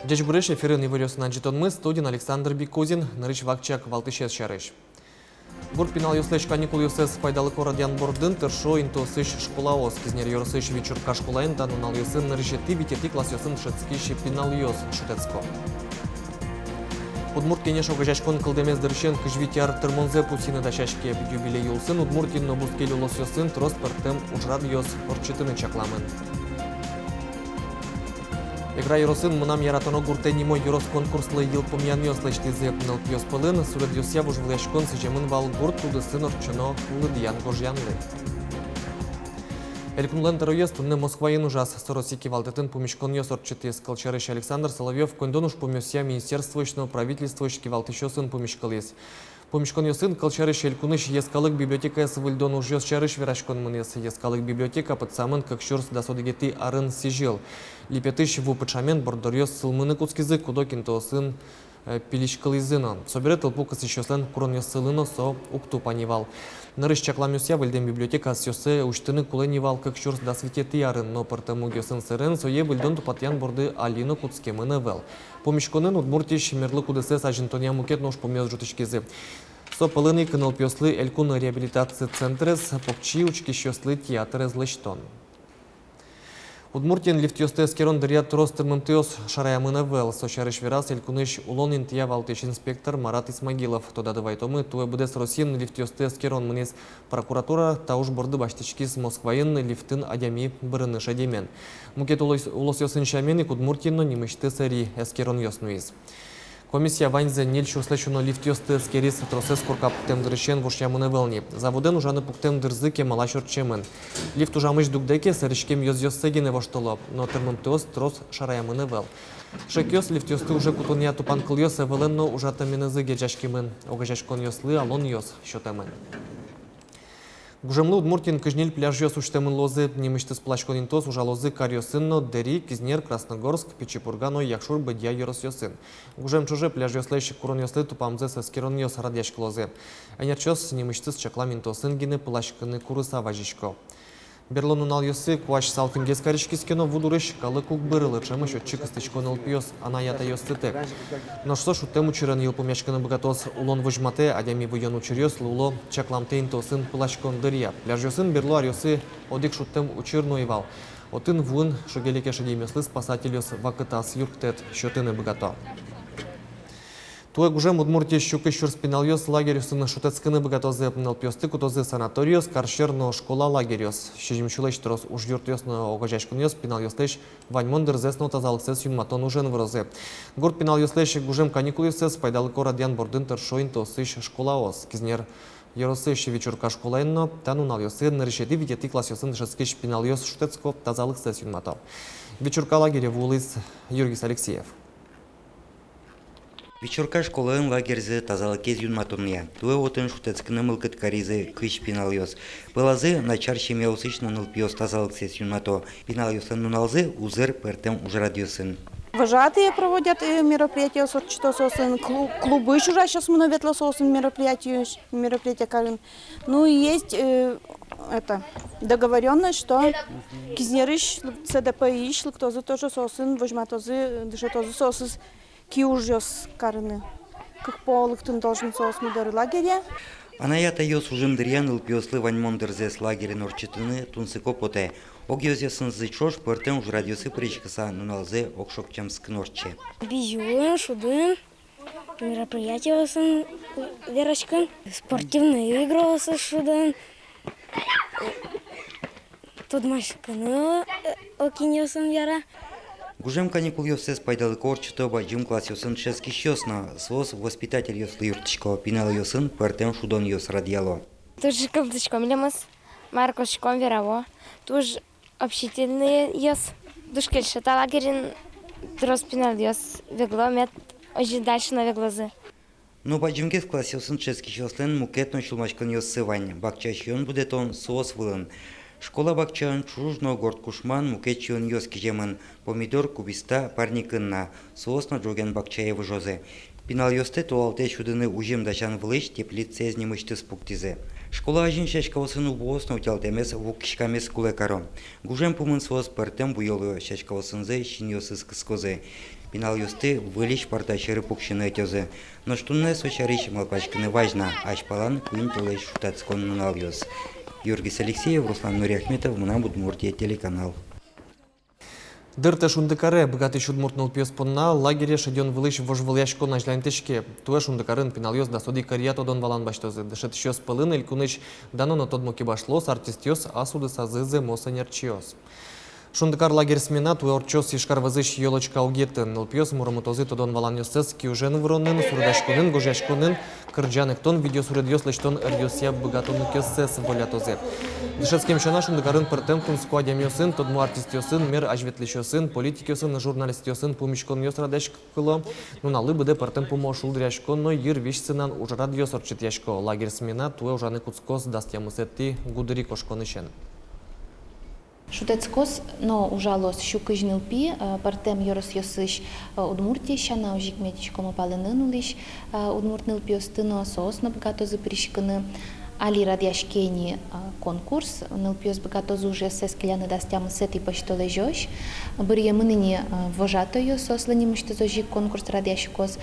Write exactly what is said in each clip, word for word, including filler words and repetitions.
Ӟечбуресь! Эфирын иворъёсын адӟытонмы, студиын Александр Бикузин. Нырысь вакчияк валтӥсез сярысь. Гурт пиналъёслэсь каникулъёссэс пайдалыко радъян бордын тыршо интыосысь школаос. Кизнер ёросысь Вечурка школаын та нуналъёсы нырысетӥ-витетӥ классъёсын дышетскись пиналъёс шутэтско. «Удмурт Кенеш» огазеяськон кылдэмез дырысен кызь вить ар тырмонзэ пусйыны дасяське. Юбилей улсын Удмуртиын но бускель улосъёсын трос пӧртэм ужрадъёс ортчытыны чакламын. Эгра ёросын «Мынам яратоно гуртэ» нимо ёрос конкурслы йылпумъянъёс лэсьтӥзы. Нылпиос пӧлын суредъёсъя вожвылъяськон сӥземын вал гурт удысын ортчоно лыдъян-гожъянлы. Элькунлэн тӧроез туннэ Москваын ужаз. Со Россиысь кивалтэтын пумиськонъёс ортчытӥз. Кылсярысь, Александр Соловьёв коньдон ужпумъёсъя министерствоысь но правительствоысь кивалтӥсьёсын пумиськылӥз. Пумиськонъёсын, кылсярысь, элькунысь йӧскалык библиотекаез выльдон ужъёс сярысь вераськон мынӥз. Йӧскалык библиотека пытсамын кык сюрс дас одӥгетӥ арын сӥзьыл. Липетысь ву пыӵамен борддоръёс сылмыны кутскизы, куд-ог интыосын, э, пилиськылӥзы но. Собере тылпу кысӥсьёслэн куронъёссылы но со уг тупа ни вал. Нырысь чакламъёсъя, выльдэм библиотека ӧсъёссэ усьтыны кулэ ни вал кык сюрс дас витетӥ арын, но пӧртэм мугъёсын сэрен сое выльдон-тупатъян борды али но кутскемын ӧвӧл. Пумиськонын Удмуртиысь мерлык удысэз азинтонъя мукет но ужпумъёс ӝутӥськизы. Со пӧлын ик нылпиослы элькун реабилитаци центрез, покчи учкисьёслы театрез лэсьтон. Удмуртиын лифтъёсты эскерон дыръя трос тырмымтэос шараямын ӧвӧл. Со сярысь вераз элькунысь улон интыя валтӥсь инспектор Марат Исмагилов. Тодады вайытомы, туэ быдэс Россиын лифтъёсты эскерон мынӥз. Прокуратура та уж борды басьтӥськиз Москваын лифтын адями бырыны шедемен. Мукет улос-, улосъёсын сямен ик Удмуртиын но нимысьтыз эри эскеронъёс нуиз. Комиссия ваньзэ ньыль сюрслэсь уно лифтъёсты эскериз. Тросэз корка пуктэм дырысен вошъямын ӧвӧл ни. Заводэн ужаны пуктэм дырзы кемалась ортчемын. Лифт ужамысь дугдэ ке, сэрыськем ёзъёссэ гинэ воштыло, но тырмымтэос трос шараямын ӧвӧл. Шекъёс, лифтъёсты уже кутонъя тупанкылъёс ӧвӧлэн но ужатэмынызы герӟаськемын. Огазеяськонъёслы алонъёс сётэмын. Гужемлы Удмуртиын кызь ньыль пляжъёс усьтэмын луозы. Нимысьтыз пыласькон интыос ужалозы каръёсын но: Дэри, Кизнер, Красногорск, Пичи Пурга но Якшур-Бӧдья ёросъёсын. Гужем ӵоже пляжъёслэсь куронъёслы тупамзэс эскеронъёс радъяськылозы. Ӧнерчиос нимысьтыз чаклам интыосын гинэ пыласькыны курыса вазисько. Берло нуналъёсы куазь салкымгес кариськиз ке но, ву дурысь калык уг бырылы, ӵемысь отчы кыстӥсько нылпиос, анай-атайёстэк. Нош со шудтэм учырен йылпумъяськыны быгатоз. Улон возьматэ, адями выйон учыръёс луыло чакламтэ интыосын пыласькон дыръя. Пляжъёсын берло аръёсы одӥг шудтэм учыр но ӧй вал. Отын вуын шуге-леке шедемъёслы спасательёс вакытаз юрттэт сётыны быгато. Туэ гужем Удмуртиысь сю кызь сюрс пиналъёс лагерьёсын шутэтскыны быгатозы. Нылпиосты кутозы санаториос, карсьӧр но школа лагерьёс. Сизьым сюлэсь трос ужъюртъёс но огазеяськонъёс пиналъёслэсь ваньмон дырзэс но тазалыксэс юнматон ужен вырозы. Гурт пиналъёслэсь гужем каникулъёссэс пайдалыко радъян бордын тыршо интыосысь школаос. Кизнер ёросысь Вечурка школаын но та нуналъёсы нырысетӥ-витетӥ классъёсын дышетскись пиналъёс шутэтско, тазалыксэс юнмато. Вечурка лагере вуылӥз Юргис Алексеев. Вечурка школаын лагерьзы тазалыкез юнматонъя. Туэ отын шутэтскыны мылкыд каризы кызь пиналъёс. Пӧлазы начар семьяосысь но нылпиос, тазалыксэс юнмато. Пиналъёслэн нуналзы узыр пӧртэм ужрадъёсын. Вожатые проводят, э, мероприятиос ортчыто соосын, клу-, клубысь ужасьёсмы но ветло соосын мероприятиос, мероприятие карын. Ну и есть, э, это, договорённость, что Кизнерысь, ЦДП-ысь лыктозы тоже соосын, возьматозы, дышетозы соосыз ки ужъёс карыны. Кык пол лыктыны должен соос ми доры лагере. Анай-атайёс ужын дыръя нылпиослы ваньмон дырзэс лагерьын ортчытыны тунсыко потэ. Огъёзъёсынызы ӵош пӧртэм ужрадъёсы пыриськыса нуналзэ огшокчемскын ортче. Бизьюын, шудын, мероприятиосын вераськын, спортивной игръёсын, шудын, тодматскыны, э, кинъёсын яра. Гужем каникулъёссэс пайдалыко ортчыто бадӟым классъёсын дышетскисьёс но. Соос воспитательёслы юрттӥсько, пиналъёсын пӧртэм шудонъёс радъяло. Туж кылзӥськом милемыз, мар кошком, вераво. Туж общительнойёс, туж кельше та лагерьын, трос пиналъёс вегло, мед озьы дальше но веглозы. Но бадӟымгес классъёсын дышетскисьёслэн мукет но сюлмаськонъёссы вань. Бакча сиён будэтон соос вылын. Школа-бакчаын ӵуж но горд кушман, мукет сиёнъёс киземын: помидор, кубиста, парникын на. Соос но ӝоген бакчае выжозы. Пиналъёсты туалтэз сюдыны узьым дасян вылысь теплицаез нимысьтыз пуктӥзы. Школа азьын сяськаосын убоос но утялтэмез, ву киськамез кулэ каро. Гужем пумын соос пӧртэм буёлъёс сяськаосынызы синъёсыз кыскозы. Пиналъёсты выльысь парта сьӧры пуксьыны ӧтёзы. Нош туннэ со сярысь малпаськыны вазь на, азьпалан куинь толэзь шутэтскон нуналъёс. Юргис Алексеев, Руслан Нуриахметов, «Мынам Удмуртие» телеканал. Дыртэ Шундыкаре быгатӥсь удмурт нылпиос понна лагере шедён вылысь вожвылъяськон азьланьтӥське. Туэ Шундыкарын пиналъёс дас одӥг ӧръя тодон-валан басьтозы. Дышетӥсьёс пӧлын элькунысь дано но тодмо кибашлыос, артистъёс, ас удысазы зэмос ӧнерчиос. Шундыкар лагерь смена туэ ортчоз Ижкар вӧзысь «Ёлочка» огетын. Нылпиос муромытозы тодон-валанъёссэс киужен выронын, суредаськонын, гожъяськонын, кырӟан-эктон, видеосуредъёс лэсьтон ӧръёсъя быгатонлыкъёссэс волятозы. Дышетскем сяна, Шундыкарын пӧртэм кунско адямиосын, тодмо артистъёсын, мер азьветлӥсьёсын, политикъёсын, журналистъёсын пумиськонъёс радъяськыло. Нуналлы быдэ пӧртэм пумо шулдыръяськон но йырвизь сынан ужрадъёс ортчытъясько. Лагерь смена туэ ужаны кутскоз дас тямысэтӥ гудырикошконысен. Шутэтскоз но ужалоз сю кызь нылпи, э, пӧртэм ёросъёсысь, э, Удмуртиысь сяна, озьы ик мед учкомо палэнын улӥсь, э, удмурт нылпиосты но, соос но быгатозы пыриськыны. Али радъяське ини, э, конкурс, нылпиос быгатозы ужъёссэс келяны дас тямысэтӥ пӧсьтолэзёзь. Быръемын ини, э, вожатойёс, соослэн нимысьтыз озьы ик конкурс радъяськоз.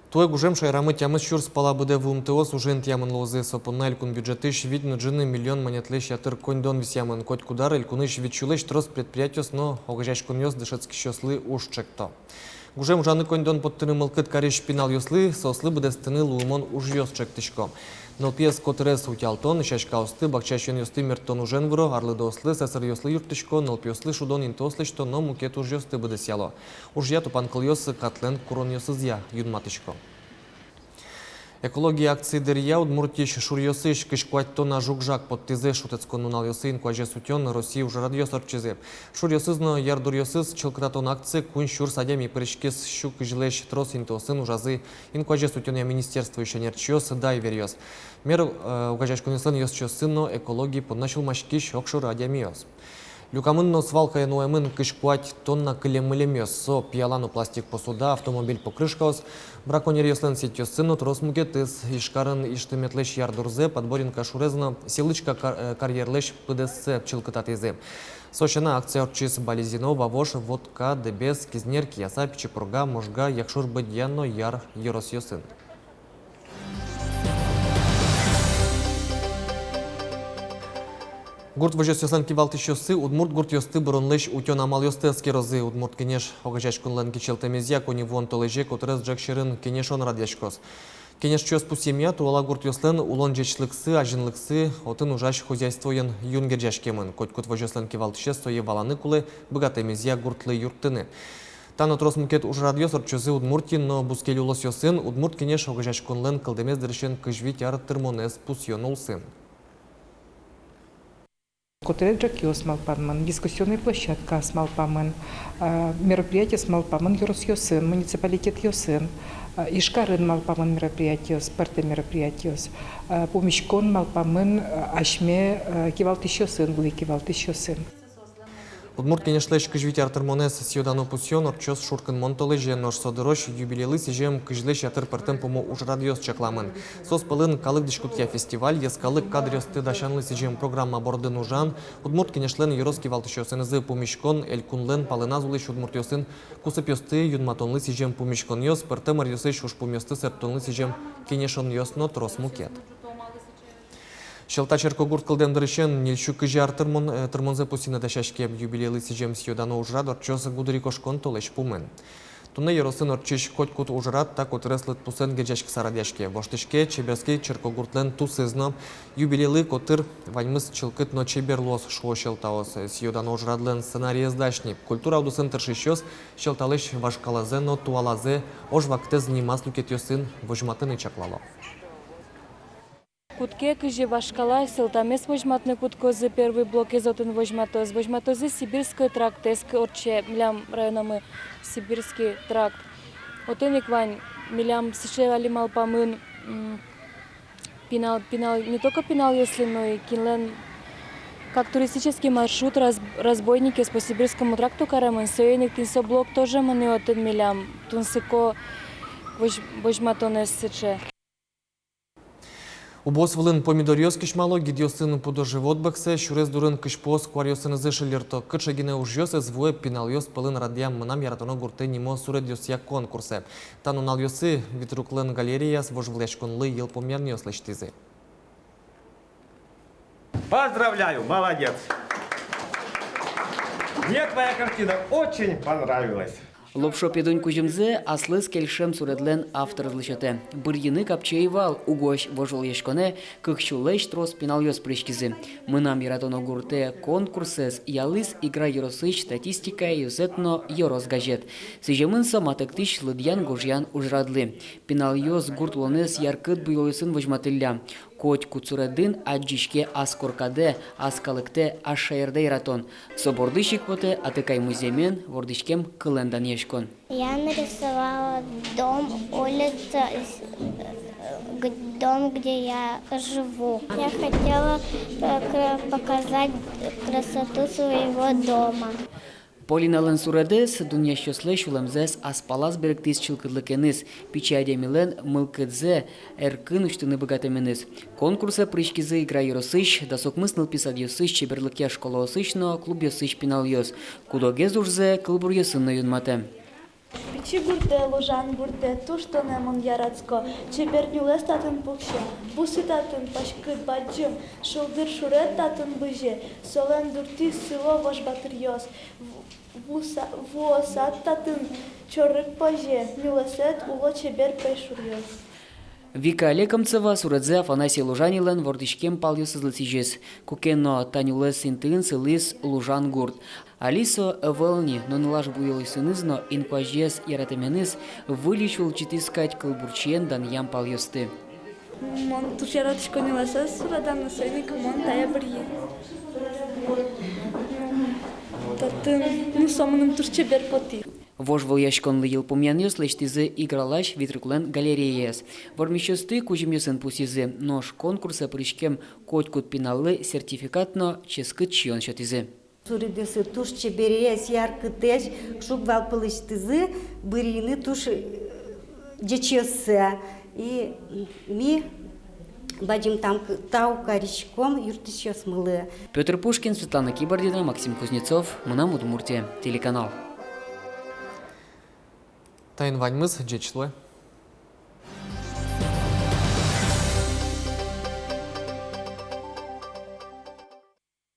Туэ гужем шаерамы тямыс сюрс пала быдэ вуымтэос уже интыямын луозы. Со понна элькун бюджетысь вить но ӝыны миллион манетлэсь ятыр коньдон висъямын. Котькуд ар элькунысь вить сюлэсь трос предприятиос но огазеяськонъёс дышетскисьёслы уж чекто. Гужем ужаны коньдон поттыны мылкыд карись пиналъёслы, соослы быдэстыны луымон ужъёс чектӥсько. Нылпиез котырес утялтон, сяськаосты, бакча сиёнъёсты мерттон ужен выро, арлыдоослы, сӧсыръёслы юрттӥсько, нылпиослы шудон интыос лэсьто но мукет ужъёсты быдэсъяло. Ужъя тупанкылъёс катлэн куронъёсызъя юнматӥсько. Экология акци дыръя Удмуртиысь шуръёсысь кызь куать тонна жуг-жаг поттӥзы. Шутэтскон нуналъёсы инкуазез утён Россиысь ужрадъёс ортчизы. Шуръёсыз но ярдуръёсыз чылкытатон акцие куинь сюрс адями пыриськиз. Сю кызьлэсь трос интыосын ужазы инкуазез утёнъя министерствоысь ӧнерчиос, дайверъёс. Мер, э, огазеяськонъёслэн ёзчиоссы но экология понна сюлмаськись огшоры адямиос. Люкамын но свалкае нуэмын кызь куать тонна кылем-мылемъёс. Со пияла но пластик посуда, автомобиль покрышкаос, браконьеръёслэн сетьёссы но трос мукетыз. Ижкарын Ижтыметлэсь ярдурзэ, Подборенка шурез но Силычка кар-, э, карьерлэсь пыдэссэ чылкытатӥзы. Со сяна, акция ортчиз Балезино, Вавож, Вотка, Дэбес, Кизнер, Кияса, Пичи Пурга, Можга, Якшур-Бӧдья но Яр ёросъёсын. Гурт возёсъёслэн кивалтӥсьёссы удмурт гуртъёсты быронлэсь утён амалъёсты эскерозы. «Удмурт кенеш» огазеяськонлэн кичӧлтэмезъя коньывуон толэзе котырес ӝӧк сьӧрын кенешон радъяськоз. Кенешчиос пусъемъя, туала гуртъёслэн улон ӟечлыксы, азинлыксы отын ужась хозяйствоен юн герӟаськемын. Котькуд возёслэн кивалтӥсез сое валаны кулэ, быгатэмезъя гуртлы юрттыны. Та но трос мукет ужрадъёс ортчозы Удмуртиын но бускель улосъёсын. «Удмурт кенеш» огазеяськонлэн кылдэмез дырысен кызь вить ар тырмонэз пусъён улсын. Котырес ӝӧкъёс малпамын, дискуссионной площадкаос малпамын, а, мероприятиос малпамын ёросъёсын, муниципалитетъёсын, а, Ижкарын малпамын мероприятиос, пӧртэм мероприятиос, а, пумиськон малпамын, а, асьме, а, кивалтӥсьёсын, вылӥ кивалтӥсьёсын. «Удмурт кенешлэсь» кызь вить ар тырмонэз сӥё-дано пусъён ортчоз шуркынмон толэзе, нош со дырозь юбилейлы сӥзем кызьлэсь ятыр пӧртэм пумо ужрадъёс чакламын. Соос пӧлын калык дӥськутъя фестиваль, йӧскалык кадръёсты дасянлы сӥзем программа бордын ужан, «Удмурт кенешлэн» ёрос кивалтӥсьёсынызы пумиськон, элькунлэн палэназ улӥсь удмуртъёсын кусыпъёсты юнматонлы сӥзем пумиськонъёс, пӧртэм ӧръёсысь ужпумъёсты сэрттонлы сӥзем кенешонъёс но трос мукет. Сьӧлта черкогурт кылдэм дырысен ньыль сю кызь ар тырмон, э, тырмонзэ пусйыны дасяське. Юбилейлы сӥзем сӥё-дано ужрад ортчоз гудырикошкон толэзь пумын. Туннэ ёросын ортчись котькуд ужрад та котырес лыдпусэн герӟаськыса радъяське. Воштӥське Чеберский черкогуртлэн тусыз но. Юбилейлы котыр ваньмыз чылкыт но чебер луоз, шуо сьӧлтаос. Сӥё-дано ужрадлэн сценариез дась ни. Культура удысын тыршисьёс сьӧлталэсь вашкалазэ но туалазэ ож вакытэз нимаз люкетъёсын возьматыны чаклало. Кутске, кызьы вашкала сьӧлтамес возьматыны кутскозы, первый блокез отын возьматоз, возьматозы Сибирской трактэз, к-, ортче милям районамы Сибирский тракт. Отын ик вань милям сыӵе али малпамын, м, пинал, пинал, не только пиналъёслы, но и кинлэн как туристический маршрут раз-, разбойникъёс по Сибирскому тракту каремын, соин ик тӥни со блок тоже мынэ отын милям, тунсыко, Возь-, возьматонэз сыӵе. Убоос вылын помидоръёс кисьмало, гидъёсын пудо-живот бӧксэ, сюрес дурын кызьпуос куаръёсынызы шиллерто. Кыӵе гинэ ужъёс ӧз вуэ пиналъёс пӧлын радъям «Мынам яратоно гуртэ» нимо суредъёсъя конкурсэ. Та нуналъёсы Витруклэн галереяз вожвылъяськонлы йылпумъянъёс лэсьтӥзы. Поздравляю, молодец! Мне твоя картина очень понравилась. Лопшо Педунь кузьымзэ аслыз кельшем суредлэн авторызлы сётэ. Бырйыны капчи ӧй вал, угось вожвылъяськонэ кык сюлэсь трос пиналъёс пыриськизы. «Мынам яратоно гуртэ» конкурсэз ялӥз Игра ёросысь «Статистикая ёзэт но ёрос газет». Сӥземын со матэктӥсь лыдъян-гожъян ужрадлы. Пиналъёс гурт улонэз яркыт буёлъёсын возьматӥллям. Котькуд суредын адӟиське ас коркадэ, ас калыктэ, ас шаердэ яратон. Со бордысь ик потэ атыкай музъемен вордӥськем кылэн данъяськон. Я нарисовала дом, улица, с-, э, г-, дом, где я живу. Я хотела, э, кра-, показать красоту своего дома. Полиналэн суредэз дунъясьёслэсь сюлэмзэс ас палаз берыктӥз чылкытлыкеныз, пичи адямилэн мылкыдзэ эркын усьтыны быгатэменыз. Конкурсэ пыриськизы Игра ёросысь дас укмыс нылпи садъёсысь, чеберлыкъя школаосысь но клубъёсысь пиналъёс. Куд-огез ужзэ кылбуръёсын но юнматэ. Пичи гуртэ, Лужан гуртэ, туж тонэ мон яратӥсько. Чебер нюлэс татын пуксе, бусы татын паськыт, бадӟым, шулдыр шурет татын бызе, солэн дуртӥз сыло вож батыръёс. Вуса-, вуосад татын чорыг позе, нюлэсэд уло чебер пӧйшуръёс. Вика Лекомцева суредзэ Афанасий Лужанинлэн вордӥськем палъёсызлы сӥзиз. Куке но та нюлэс интыын сылӥз Лужан гурт. Али со ӧвӧл ни, но нылаш буёлъёсыныз но инкуазез яратэменыз выльысь улӟытӥз кадь кылбурчиен данъям палъёсты. Мон туж яратӥсько нюлэсэз суреданы, соин ик мон тае бырйи. Татын, ну, со мыным туж чебер потӥз. Вожвылъяськонлы йылпумъянъёс лэсьтӥзы Игралась Витруклэн галереяяз. Вормисьёсты кузьымъёсын пусйизы, нош конкурсэ пыриськем котькуд пиналлы сертификат но ческыт сиён сётӥзы. Суредъёссы туж чебересь, яркытэсь, шуг вал пӧлысьтызы, бырйыны туж, э, ӟечъёссэ. И ми бадӟым тау к-, тау кариськом юрттӥсьёсмылы. Пётр Пушкин, Светлана Кибардина, Максим Кузнецов, «Мынам Удмуртие» телеканал. Таин ваньмыз, ӟеч луэ.